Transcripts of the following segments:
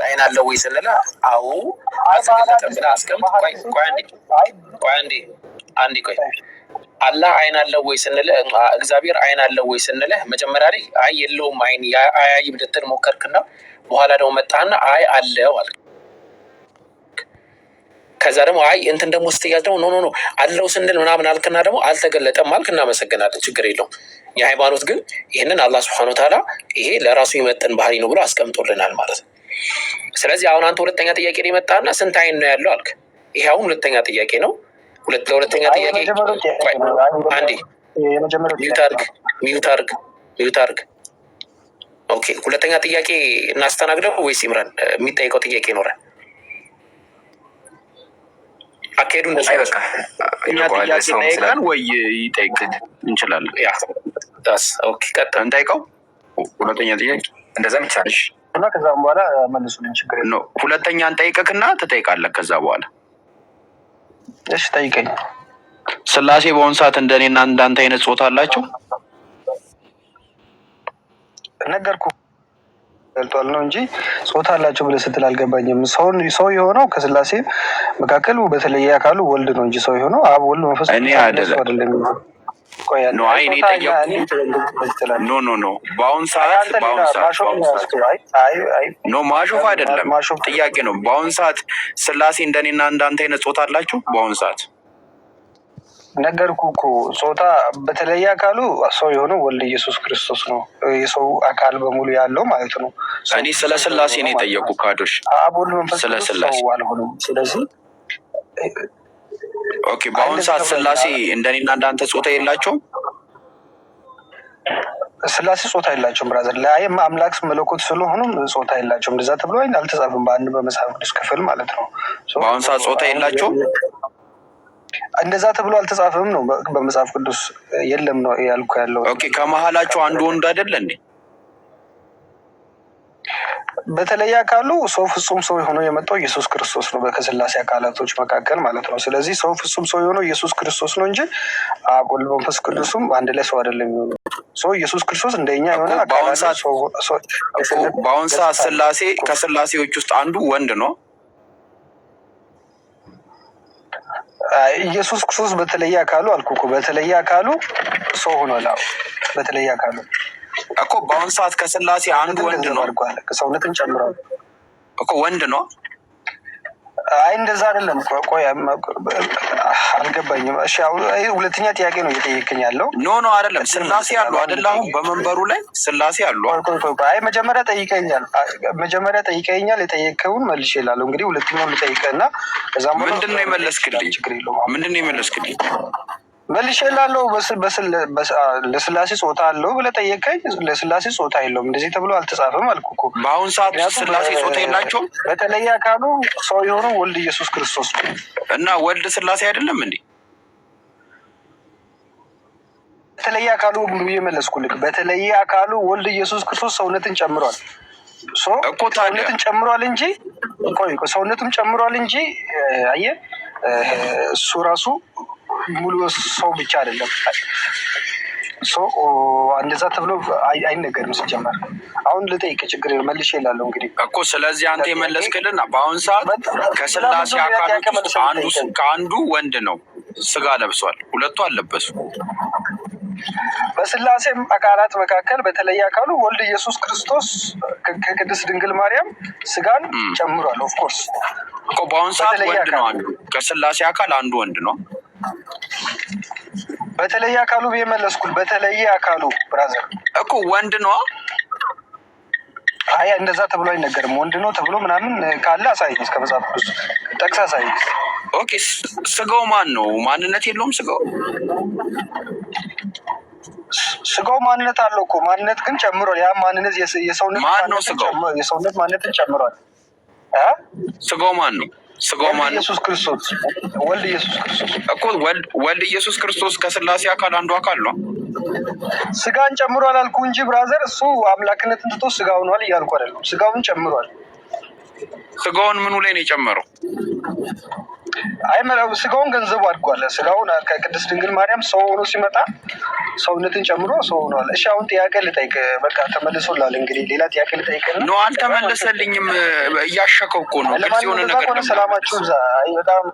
አይን አለው ወይ ስንል አዎ አይ አልተገለጠም በሐዲስ ብለህ አስቀምጥ። ቆይ በሐዲስ ቆይ አንዴ አይ ቆይ አንዴ አንዴ ቆይ አላህ አይን አለው ወይ ስንልህ፣ እግዚአብሔር አይን አለው ወይ ስንልህ መጀመሪያ ላይ አይ የለውም አይን አያይም ልትል ሞከርክና በኋላ ደግሞ መጣህና አይ አለው አልክ። ከዛ ደግሞ አይ እንትን ደግሞ ስትያዝ ደግሞ no no no አለው ስንል ምናምን አልክና ደግሞ አልተገለጠም አልክ። እናመሰግናለን፣ ችግር የለውም። የሃይማኖት ግን ይህንን አላህ ስብሐነ ወተዓላ ይሄ ለራሱ የሚመጥን ባህሪ ነው ብሎ አስቀምጦልናል ማለት ነው። ስለዚህ አሁን አንተ ሁለተኛ ጥያቄ ላይ መጣና ስንት አይን ነው ያለው አልክ። ይሄ አሁን ሁለተኛ ጥያቄ ነው። ለሁለተኛ አይ ጥያቄ የመጀመሪያው ጥያቄ ቆይ ነው። አይ አንዴ የመጀመሪያው mute ጥያቄ አርግ፣ ነው። mute አርግ፣ mute አርግ። Okay፣ ሁለተኛ ጥያቄ እናስተናግደው ወይስ ይምራን የሚጠይቀው ጥያቄ ይኖራል? አካሄዱ እንደሱ አይ ነው። በቃ እኛ ይበቃዋል። ጥያቄ ሰውም ስላለ ጠይቀን ወይ ይጠይቅ እንችላለን። Yeah, that's okay፣ ቀጥል። እንጠይቀው ሁለተኛ ጥያቄ። እንደዛም ይቻላል። እሺ እና ከዛም በኋላ መልሱልኝ፣ ችግር No የለም። ሁለተኛ እንጠይቅክና ትጠይቃለህ ከዛ በኋላ። እሺ ጠይቀኝ። ስላሴ በአሁኑ ሰዓት እንደኔና እንዳንተ አይነት ጾታ አላቸው? ነገርኩህ ገልጧል ነው እንጂ ጾታ አላቸው ብለህ ስትል አልገባኝም። ሰውን ሰው የሆነው ከስላሴ መካከል በተለየ አካሉ ወልድ ነው እንጂ ሰው የሆነው አብ፣ ወልድ፣ መንፈስ እኔ ቅዱስ አንድ ላይ ሰው አይደለም አይደለም የሚሆነው። ቆይ አንዴ። No አይ አይ እኔ ጾታ እኛ እኔ ጠየቅኩ። እንደዚህ ትላለህ። No no no በአሁን አይ ሰዓት አንተ ሌላ በአሁን ሰዓት ማሾፍ በአሁን ነው ሰዓት ያዝከው። አይ አይ አይ No ማሾፍ አይደለም ማሾፍ ጥያቄ ነው። በአሁን ሰዓት ስላሴ እንደኔና እንዳንተ አይነት ጾታ አላቸው? በአሁን ሰዓት ነገርኩህ እኮ ጾታ በተለየ አካሉ ሰው የሆነው ወልድ ኢየሱስ ክርስቶስ ነው። የሰው አካል በሙሉ ያለው ማለት ነው። ሰው እኔ ስለ ፍጹም ሰው ስላሴ የሆነው ነው ማለት ነው። የጠየቁ ካዶሽ አብ ወልድ መንፈስ ስለ ቅዱስ ስላሴ ሰው አልሆኑም። ስለዚህ Okay። አይ በአሁን እንደዚህ ሰዓት ተብሎ ስላሴ እንደኔና እንዳንተ ጾታ የላቸውም? ስላሴ ጾታ የላቸውም brother። ለአይም አምላክ መለኮት ስለሆኑም ጾታ የላቸውም። እንደዛ ተብሎ አይ አልተጻፈም በአንድ በመጽሐፍ ቅዱስ ክፍል ማለት ነው። So በአሁን ሰዓት ጾታ አሁን የላቸውም? እንደዛ ተብሎ አልተጻፈም ነው፣ በመጽሐፍ ቅዱስ የለም ነው ያልኩ ያለው። Okay። ከመሀላቸው አንዱ ወንድ አይደለ እንዴ? በተለየ አካሉ ሰው ፍጹም ሰው የሆነው የመጣው ኢየሱስ ክርስቶስ ነው፣ ከስላሴ አካላቶች መካከል ማለት ነው። ስለዚህ ሰው ፍጹም ሰው የሆነው ኢየሱስ ክርስቶስ ነው እንጂ አብ ወልድ መንፈስ ቅዱስም አንድ ላይ ሰው አይደለም የሚሆነው። ሰው ኢየሱስ ክርስቶስ እንደኛ እኮ የሆነ አካል በአሁን አለው። ሰዓት ሰው እኮ የሰውነት በአሁን ሰዓት ገጽታ አለው። ስላሴ ከስላሴዎች ውስጥ አንዱ ወንድ ነው። አይ፣ ኢየሱስ ክርስቶስ በተለየ አካሉ አልኩ እኮ በተለየ አካሉ ሰው ሆኗል። አዎ በተለየ አካሉ እኮ በአሁን ሰዓት ከስላሴ አንዱ ሰውነትን ወንድ ገንዘብ ነው አድርጓል። ሰውነትን ጨምሯል። እኮ ወንድ ነው። አይ እንደዛ አይደለም። ቆይ ቆይ፣ አልገባኝም። እሺ አሁን ይሄ ሁለተኛ ጥያቄ ነው እየጠየቀኝ ያለው። No no አይደለም። ቀጥል ስላሴ አሉ መልስላለሁ። አንድ አይደለ? አሁን ጠይቀኝ። በመንበሩ ላይ ስላሴ አሉ። ቆይ ቆይ ቆይ ቆይ። አይ መጀመሪያ ጠይቀኛል። መጀመሪያ ጠይቀኛል። የጠየቀውን መልሼ እላለሁ። እንግዲህ ሁለተኛውን ልጠይቅህ እና ከዛም በኋላ ምንድን ነው መጠየቅ ይችላል። የመለስክልኝ? ችግር የለውም። አሁን ምንድን ነው የመለስክልኝ? መልሼ እላለሁ። ለስላሴ ጾታ አለው ብለህ ጠየቀኝ። ለስላሴ ጾታ የለውም እንደዚህ ተብሎ አልተጻፈም አልኩህ እኮ። በአሁን ሰዓት ምክንያቱም ስላሴ ጾታ የላቸውም በተለየ አካሉ ሰው የሆነው ወልድ ኢየሱስ ክርስቶስ ነው። እና ወልድ ስላሴ አይደለም እንዴ? በተለየ አካሉ ብዬ መለስኩልህ። በተለየ አካሉ ወልድ ኢየሱስ ክርስቶስ ሰውነትን ጨምሯል። So እኮ ታዲያ ሰውነትን ጨምሯል እንጂ ቆይ ቆይ፣ ሰውነቱም ጨምሯል እንጂ አየህ እሱ ራሱ ሙሉ ሰው ብቻ አይደለም። So እንደዛ ተብሎ አይነገርም ሲጀመር። አሁን ልጠይቅ ችግር የለውም መልሼ እላለሁ። እንግዲህ እኮ ስለዚህ ሌላ አንተ ጥያቄ የመለስክልን በአሁን ሰዓት ከስላሴ ለምንድን ነው ሌላ ጥያቄ አካሎች ውስጥ መልሰህ አንዱ የምጠይቀኝ? ከአንዱ ወንድ ነው ስጋ ለብሷል፣ ሁለቱ አልለበሱ። በስላሴ አካላት መካከል በተለየ አካሉ ወልድ ኢየሱስ ክርስቶስ ከቅድስት ድንግል ማርያም ስጋን ጨምሯል። Of course እኮ በአሁን ሰዓት በተለየ ወንድ ነው አካሉ አንዱ ከስላሴ አካል አንዱ ወንድ ነው። በተለየ አካሉ ብዬ መለስኩል። በተለየ አካሉ brother እኮ ወንድ ነው። አይ እንደዛ ተብሎ አይነገርም። ወንድ ነው ተብሎ ምናምን ካለ አሳይኝ፣ እስከ መጽሐፍ ቅዱስ ጠቅስ አሳይኝ። Okay፣ ስጋው ማን ነው? ማንነት የለውም ስጋው። ስጋው ማንነት አለው እኮ፣ ማንነት ግን ጨምሯል። ያ ማንነት የሰውነት ማን ነው ማንነትን ስጋው? የሰውነት ማንነትን ጨምሯል። እ? ስጋው ማን ነው? ስጋው ወልድ ማን ነው? ኢየሱስ ክርስቶስ፣ ወልድ ኢየሱስ ክርስቶስ እኮ ወልድ ኢየሱስ ክርስቶስ ከስላሴ አካል አንዱ አካል ነው። ስጋን ጨምሯል አልኩ እንጂ brother፣ እሱ አምላክነትን ትቶ ስጋ ሆኗል እያልኩ አይደለም። ስጋውን ጨምሯል። ስጋውን ምኑ ላይ ነው የጨመረው? አይ ስጋውን ገንዘቡ አድርጓል። ስጋውን ከቅድስት ድንግል ማርያም ሰው ሆኖ ሲመጣ ሰውነትን ጨምሮ ሰው ሆኗል። እሺ አሁን ጥያቄ ልጠይቅ። በቃ ተመልሶላል። እንግዲህ ሌላ ጥያቄ ልጠይቅ። No አልተመለሰልኝም። እያሸከው እኮ ነው። ግልጽ የሆነ ነገር ከሆነ ሰላማችሁ ይብዛ። አይ በጣም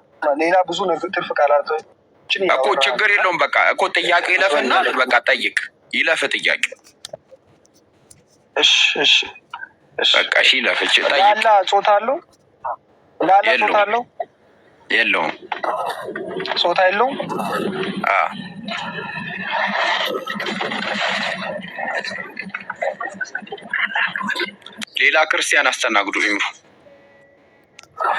ሌላ ብዙ ነገር ትርፍ ቃላቶችን እኮ ችግር የለውም። በቃ እኮ ጥያቄ ይለፍና በቃ ጠይቅ። ይለፍ ጥያቄ። እሺ እሺ እሺ በቃ እሺ ይለፍ። እሺ ጠይቅ። ላላ ጾታ አለው? ላላ ጾታ አለው? የለውም። ጾታ የለውም። ሌላ ክርስቲያን አስተናግዱ። ይምሩ።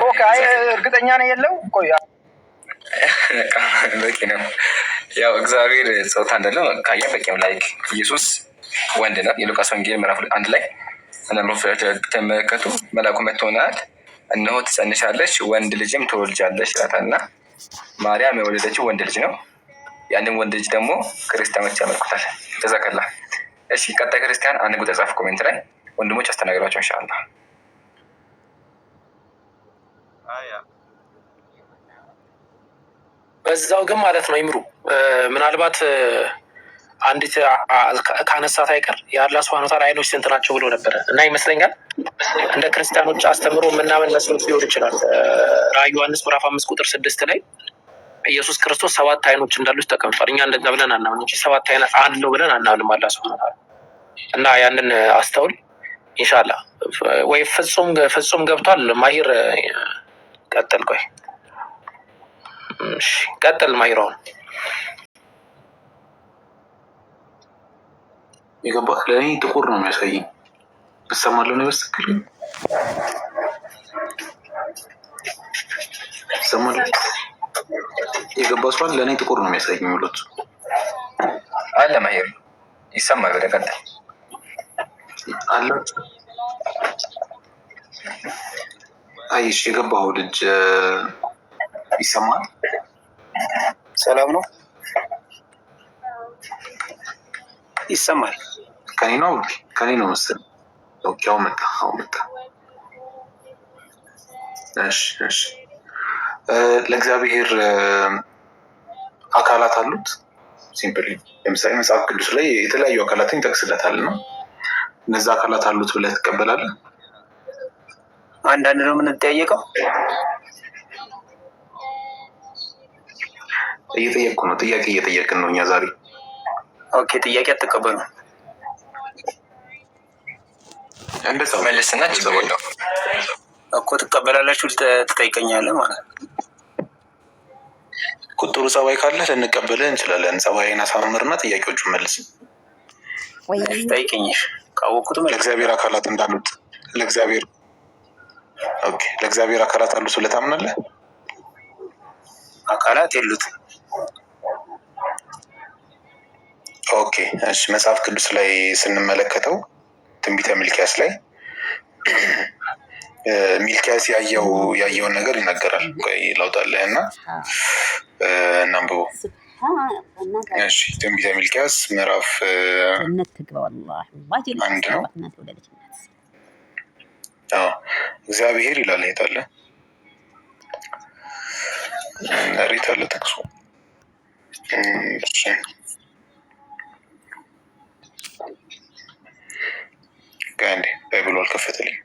Okay። አይ እርግጠኛ ነው የለው። ቆይ በቂ ነው። ያው እግዚአብሔር ጾታ እንዳለው ካየን በቂ ነው። Like ኢየሱስ ወንድ ነው። የሉቃስ ወንጌል ምዕራፍ 1 ላይ ተመለከቱ። መልአኩ መጥቶናል፣ እነሆ ትጸንሻለሽ፣ ወንድ ልጅም ትወልጃለሽ ይላታል እና ማርያም የወለደችው ወንድ ልጅ ነው። ያንን ወንድ ልጅ ደግሞ ክርስቲያኖች ያመልኩታል። ጀዛከላ። እሺ ቀጣይ ክርስቲያን አንድ ቁጥር ጻፍ comment ላይ ወንድሞች አስተናግዷቸው ኢንሻአላህ። በዛው ግን ማለት ነው ይምሩ፣ ምናልባት አንዲት ካነሳት አይቀር የአላህ ሱብሃነሁ ወተዓላ አይኖች ስንት ናቸው ብሎ ነበረ እና ይመስለኛል እንደ ክርስቲያኖች አስተምሮ ምናምን መስሎት ሊሆን ይችላል። ራዕይ ዮሐንስ ምዕራፍ 5 ቁጥር 6 ላይ ኢየሱስ ክርስቶስ 7 አይኖች እንዳሉት ተቀምጧል። እኛ እንደዛ ብለን አናምንም እንጂ 7 አይን አለው ብለን አናምንም አላህ ሱብሃነሁ ወተዓላ። እና ያንን አስተውል ኢንሻአላህ። ወይ ፍጹም ገብቷል። ማሂር ቀጥል። ቆይ እሺ ቀጥል ማሂር። አሁን የገባ ለእኔ ጥቁር ነው የሚያሳየኝ። እሰማለሁ ነው በስትክክል እሰማለሁ። የገባ ሰዋል ለእኔ ጥቁር ነው የሚያሳየኝ የሚሉት አለ ማሂር ይሰማል። ወደ ቀጥል አለ። አይሽ የገባው ልጅ ይሰማል። ሰላም ነው ይሰማል። ከኔ ነው ከኔ ነው መሰለኝ። Okay አሁን መጣ፣ አሁን መጣ። እሺ እሺ። ለእግዚአብሔር አካላት አሉት። Simply ለምሳሌ መጽሐፍ ቅዱስ ላይ የተለያዩ አካላትን ይጠቅስለታል ነው። እነዛ አካላት አሉት ብለህ ትቀበላለህ? አንዳንድ ነው የምንጠያየቀው። እየጠየቅኩ ነው። ጥያቄ እየጠየቅን ነው እኛ ዛሬ። Okay ጥያቄ አትቀበሉ። እንደዛ መልስና ችግር የለውም እኮ ትቀበላላችሁ፣ ትጠይቀኛለህ ማለት ነው። ጥሩ ጸባይ ካለ ልንቀበልህ እንችላለን። ጸባይን አሳምርና ጥያቄዎቹን መልስ። ጠይቀኝ ካወቅኩት። ለእግዚአብሔር አካላት እንዳሉት ለእግዚአብሔር okay፣ ለእግዚአብሔር አካላት አሉት ብለህ ታምናለህ? አካላት የሉትም። Okay እሺ። መጽሐፍ ቅዱስ ላይ ስንመለከተው ትንቢተ ሚልኪያስ ላይ ሚልኪያስ ያየውን ነገር ይናገራል። ቆይ ላውጣልህ እና እናንብበው። እሺ ትንቢተ ሚልኪያስ ምዕራፍ 1 ነው። እግዚአብሔር ይላል። የት አለ? ሬት አለ ጥቅሱ። አንዴ Bible ኡ አልከፈተልኝ።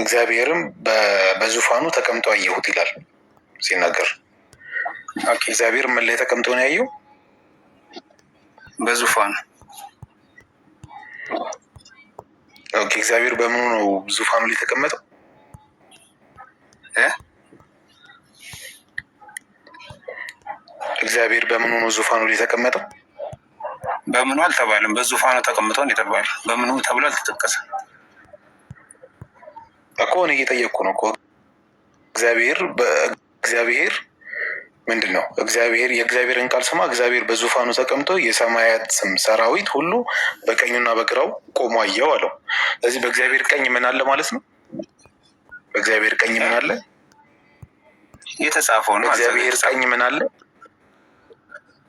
እግዚአብሔርም በዙፋኑ ተቀምጦ አየሁት ይላል ሲናገር። እግዚአብሔር ምን ላይ ተቀምጦ ነው ያየው? በዙፋኑ። Okay እግዚአብሔር በምኑ ነው ዙፋኑ ላይ የተቀመጠው? እግዚአብሔር በምኑ ነው ዙፋኑ ላይ የተቀመጠው? በምኑ አልተባለም። በዙፋኑ ተቀምጦ ነው የተባለው። በምኑ ተብሎ አልተጠቀሰም እኮ። እኔ እየጠየቅኩ ነው እኮ። እግዚአብሔር ምንድን ነው? እግዚአብሔር የእግዚአብሔርን ቃል ስማ። እግዚአብሔር በዙፋኑ ተቀምጦ የሰማያት ሰራዊት ሁሉ በቀኙና በግራው ቆሞ አየው አለው። ስለዚህ በእግዚአብሔር ቀኝ ምን አለ ማለት ነው? በእግዚአብሔር ቀኝ ምን አለ? የተጻፈው ነው። በእግዚአብሔር ቀኝ ምን አለ?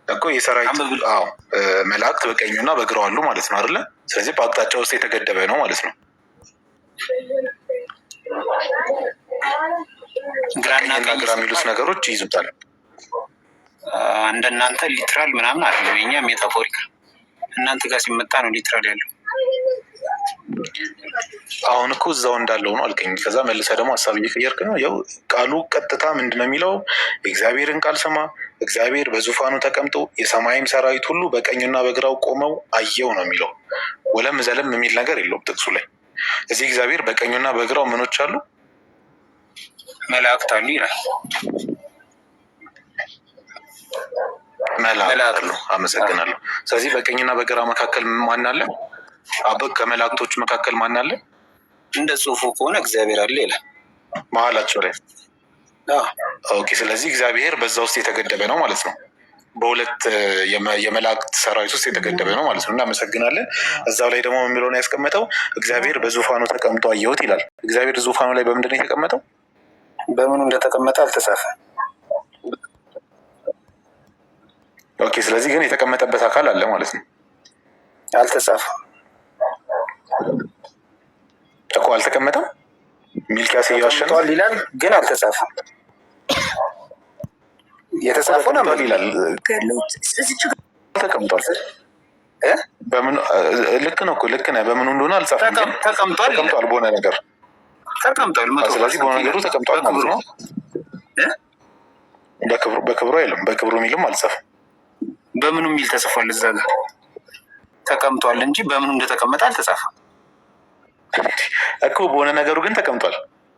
እኮ የሰራዊት አንብብል። አዎ መላእክት በቀኙና በግራው አሉ ማለት ነው አይደለ? ስለዚህ በአቅጣጫ ውስጥ የተገደበ ነው ማለት ነው። ግራና ቀኝና ቀኝ ግራ የሚሉት ሲባል ነገሮች ይይዙታል። እንደናንተ literal ምናምን አይደለም። የኛ metaphorical። እናንተ ጋር ሲመጣ ነው literal ያለው። አሁን እኮ እዛው እንዳለው ነው አልከኝ። ከዛ መልሰህ ደግሞ ሀሳብ እየቀየርክ ነው። ያው ቃሉ ቀጥታ ምንድን ነው የሚለው? የእግዚአብሔርን ቃል ስማ፣ እግዚአብሔር በዙፋኑ ተቀምጦ የሰማይም ሰራዊት ሁሉ በቀኙና በግራው ቆመው አየው ነው የሚለው። ወለም ዘለም የሚል ነገር የለውም ጥቅሱ ላይ። እዚህ እግዚአብሔር በቀኙና በግራው ምኖች አሉ? መላእክት አሉ ይላል። መላእክት መላእክት አሉ። አመሰግናለሁ። ስለዚህ በቀኝና በግራ መካከል ማን አለ? ከመላእክቶች መካከል ማን አለ? እንደ ጽሁፉ ከሆነ እግዚአብሔር አለ ይላል። መሀላቸው ላይ። አዎ። Okay። ስለዚህ እግዚአብሔር በዛ ውስጥ የተገደበ ነው ማለት ነው። በሁለት የመላእክት ሰራዊት ውስጥ የተገደበ ነው ማለት ነው። እናመሰግናለን። እዛው ላይ ደግሞ የሚለውን ያስቀመጠው እግዚአብሔር በዙፋኑ ተቀምጦ አየሁት ይላል። እግዚአብሔር ዙፋኑ ላይ በምንድን ነው የተቀመጠው? በምኑ እንደተቀመጠ አልተጻፈም። Okay። ስለዚህ ግን የተቀመጠበት አካል አለ ማለት ነው። አልተጻፈም። እኮ አልተቀመጠም። ሚልኪያስ እየዋሸ ነው። ተቀምጧል ይላል ግን አልተጻፈም። የተጻፈውን ተቀምጧል አንብብ። ይላል። ያለሁት እዚች ተቀምጧል። እ? በምኑ? ልክ ነው እኮ፣ ልክ ነህ። በምኑ እንደሆነ አልጻፈም፣ ግን ተቀምጧል ይላል። ተቀምጧል በሆነ ነገር። ተቀምጧል መቶ ስለዚህ በሆነ percent ነገሩ ይላል። ተቀምጧል ማለት በክብሩ ነው። እ? በክብሩ፣ በክብሩ አይልም። በክብሩ የሚልም አልጻፈም። በምኑ የሚል ተጽፏል እዛ ጋር ተቀምጧል እንጂ በምኑ እንደተቀመጠ አልተጻፈም። እኮ በሆነ ነገሩ ግን ተቀምጧል።